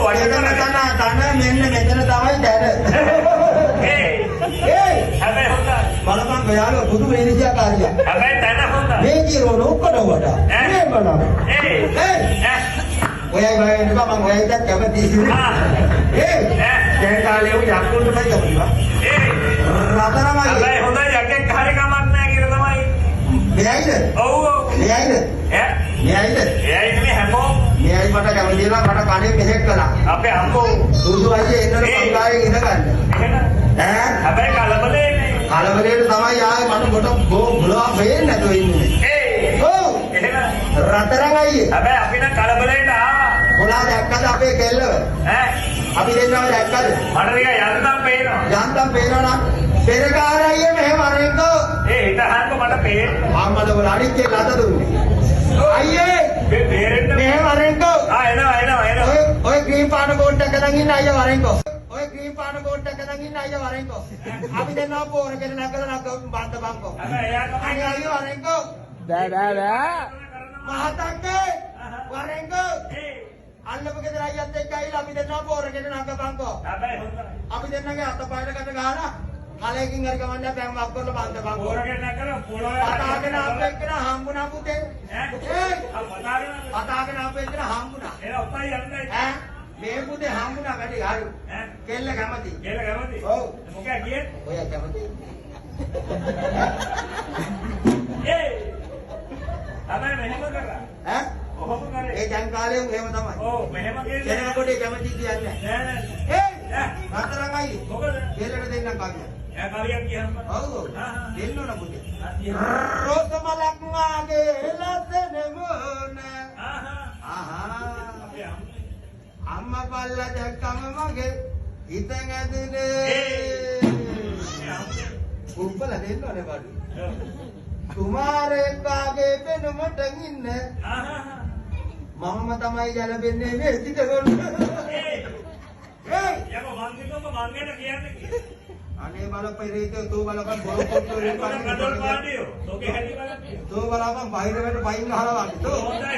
වටේට තන තන මෙන්න මෙතන තමයි තැන. ඒ ඒ හැබැයි හොඳයි. බලපන් යාළුවා පුදුම එනිසියාකාරියා. හැබැයි තැන හොඳයි. මේ කිරෝන ඔක්කොට වඩා. මේ බලන්න. ඒ ඒ ඈ ඔයයි බය වෙන්න එපා මං ඔයයිටත් කැමතියි. ආ ඒ ඈ දැන් කාලේ උන් යක්කුන්ට තමයි කැමති බා. ඒ රතරමයි. හැබැයි හොඳයි යකෙක් හරි කමක් නැහැ කියලා තමයි. මෙයයිද? ඔව් ඔව්. මෙයයිද? ඈ මෙයයිද? එයයි නෙමෙයි හැමෝම මෙයයි මට කැමති නම් මට කනේ මෙහෙක් කළා. අපේ අම්මෝ සුදු අයියේ එන්නට පංගායෙන් ඉඳ ගන්න. එහෙම ඈ හැබැයි කලබලේ නේ. කලබලයට තමයි ආයේ මට ගොඩ ගොලවා වෙන්නේ නැතුව ඉන්නේ. ඒ ඔව් එහෙම රතරන් අයියේ හැබැයි අපි නම් කලබලයට ආවා. මොනවා දැක්කද අපේ කෙල්ලව? ඈ අපි දෙන්නව දැක්කද? මට නිකන් යන්තම් පේනවා. යන්තම් පේනවා නම් පෙරකාර අයියේ මෙහෙම අරෙන්කෝ. ඒ හිතහන්කො මට පේන්නේ. අම්මද බල අනිත් කෙල්ල අත දුන්නේ. අයියේ මේ බේරෙන්න මෙහෙම අරෙන්කෝ. ආ එනවා එනවා එනවා. ඔය ඔය ග්‍රීන් පාට බෝට් එක නම් ඉන්න අයියා වරෙන්කෝ. ඔය ග්‍රීන් පාට බෝට් එක නම් ඉන්න අයියා වරෙන්කෝ. අපි දෙන්නව පෝරගෙන නැගලා නැග බන්ද බංකෝ. හැබැයි එයා තමයි අනේ අයියෝ වරෙන්කෝ. බෑ බෑ බෑ. මහතක්කේ වරෙන්කෝ. ඒ අල්ලපු ගෙදර අයියත් එක්ක ඇවිල්ලා අපි දෙන්නව පෝරගෙන නග බංකෝ. හැබැයි හොඳයි. අපි දෙන්නගේ අත පයර කට ගහලා කලයකින් හරි කමන්නේ බෑන් වක් කරලා බන්ද බංකෝ. පෝරගෙන නැගලා පොළොවේ පතාගෙන ආපු එක්කන හම්බුණා පුතේ. ඈ ඒ ආ පතාගෙන පතාගෙන ආපු එක්කන හම්බුණා. එන ඔත්තයි යන්නයි. ඈ මේ පුතේ හම්බුණා වැඩි හරි. ඈ කෙල්ල කැමති. කෙල්ල කැමති? ඔව්. මොකෑ ගියේ? ඔය කැමති. ඒ හැබැයි මෙහෙම කරා. ඈ ඔහොම කරේ. ඒ දැන් කාලේ උන් එහෙම තමයි. ඔව් මෙහෙම කියන්නේ. කෙනෙක් කොටේ කැමති කියන්නේ නෑ නෑ. නෑ. ඈ ඒ රතරන් අයියේ මොකද? කෙල්ලට දෙන්නම් කවිය. ඈ කවියක් කියන්න. ඔව් ඔව්. ආ. දෙන්න ඕන පුතේ. ආ කියන්න. රෝස මලක් වාගේ ලස්සන මූණ. ආහා. ආහා. අපේ අම්මේ. අම්මා බල්ලා දැක්කම මගේ හිත ඇදුනේ. ඒ. අපේ අම්මේ. උප්පල දෙන්න ඕනේ බඩු. ඔව්. කුමාරයෙක් වාගේ පෙනුමට ඉන්න ආහා. මමම තමයි ගැලපෙන්නේ මේ සිත ගොන්න. ඒ ඒයි යකෝ මං කිව්වම මං ගැන කියන්නේ කියලා. අනේ බල පෙරේත තෝ බලපන් බොරු කොට්ටු වලින් කඩොල් පාඩියෝ. තෝගේ හැටි බලන්න. තෝ බලපන් බහිර වෙන්න පයින් ගහලා වගේ තෝ හොඳයි.